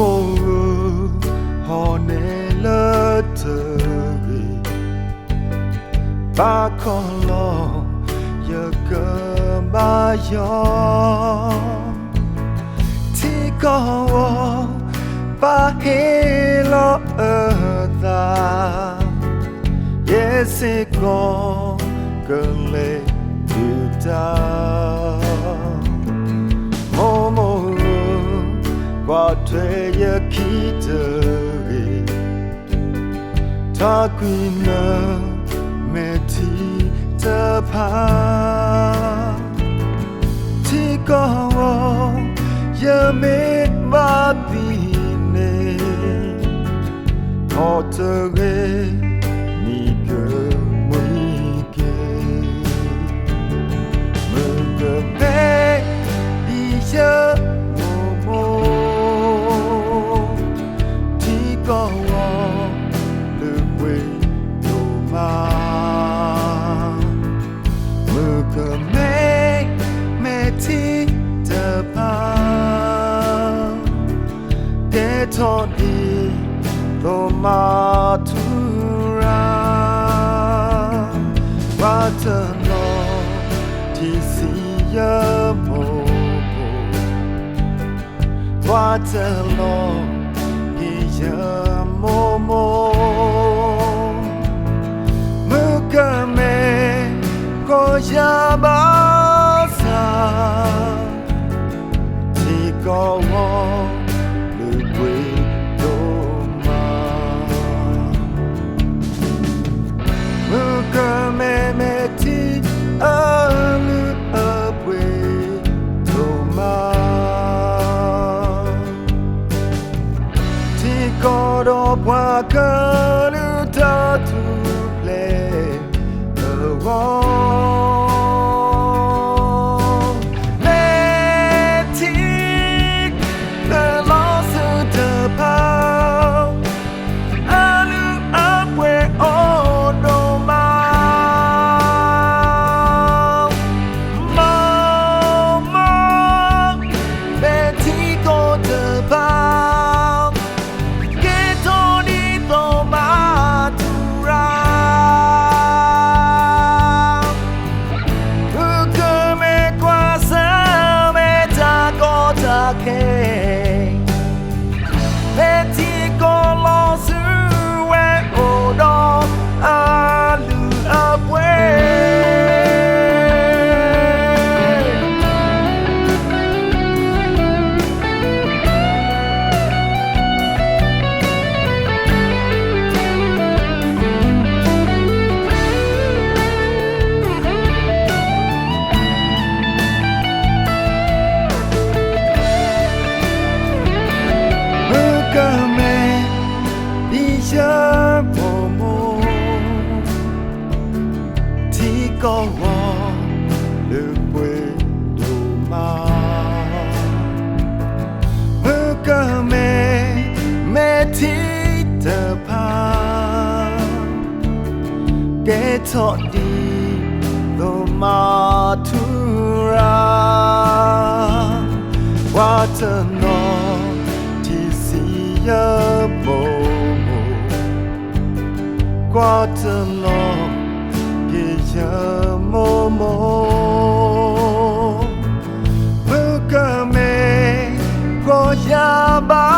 မိၢ်ဧၢ, ဟီၣ်န့ၢ်လၢတဂ့ၤ, ဘၣ်ခီလီၤ ယကဘၣ်ယီၤ, ထံကီၢ်ဝီ ဘၣ်ဟ့ၣ်လီၤအသး ယဲစ့ၢ်ကီး ကလဲၤတုၤတၢ်, မိၢ်မိၢ်ဧၢ, ကွၢ်ထွဲယခံတဂ့ၤ, ထီၣ်ကွံာ်နမဲာ်ထံတဖၣ်, ထံကီၢ်ဝီ ယမ့ၢ်ဘၣ်သံန့ၣ် ဟီၣ်တဂ့ၤ မံကမှံက့ၤ, မုၣ်ကမဲ ဒ်ယမိၢ်မိၢ်, ထံကီၢ်ဝီ လုၢ်ပှ့ၤဒိၣ်မး, မုၣ်ကမဲ မဲာ်ထံတဖၣ် ကဲထီၣ်ဒ်သိးမၤထူရၤ, ပှၤတနီၤထံၣ်ဆံးယမိၢ်မိၢ်, ပှၤတနီၤက့ၤယမိၢ်မိၢ်, မုၣ်ကမဲ ကီၢ်ယၤဘၣ်ဆၣ် ထံကီၢ်ဝီ လုၢ်ပှ့ၤဒိၣ်မး, မုၣ်ကမဲ မဲာ်ထံအလုၢ်အပှ့ၤဒိၣ်မး, ထံကီၢ်ဒီးပှၤကလုာ်တၢ်ထူၣ်ဖျဲးအဂီၢ်, မဲာ်ထံ ကလီၤဆူတဖၣ်, အလုၢ်အပှ့ၤအိၣ်ဒိၣ်မး, မိၢ်မိၢ်, မဲာ်ထံကီၢ်တဖၣ် ကဲထီၣ်ဒ်သိးမၤထူရၤ, မုၣ်ကမဲကွၢ်ဆၢၣ်မဲာ်တၢ်ကီတၢ်ခဲ, မဲာ်ထံကီၢ်လီၤဆူဝဲအိၣ်ဒီးအလုၢ်အပှ့ၤ မုၣ်ကမဲ ဒ်ယမိၢ်မိၢ်, ထံကီၢ်ဝီ လုၢ်ပှ့ၤဒိၣ်မး, မုၣ်ကမဲ မဲာ်ထံတဖၣ် ကဲထီၣ်ဒ်သိးမၤထူရၤ, ပှၤတနီၤထံၣ်ဆံးယမိၢ်မိၢ်, ပှၤတနီၤက့ၤယမိၢ်မိၢ်, မုၣ်ကမဲ ကီၢ်ယၤဘၣ်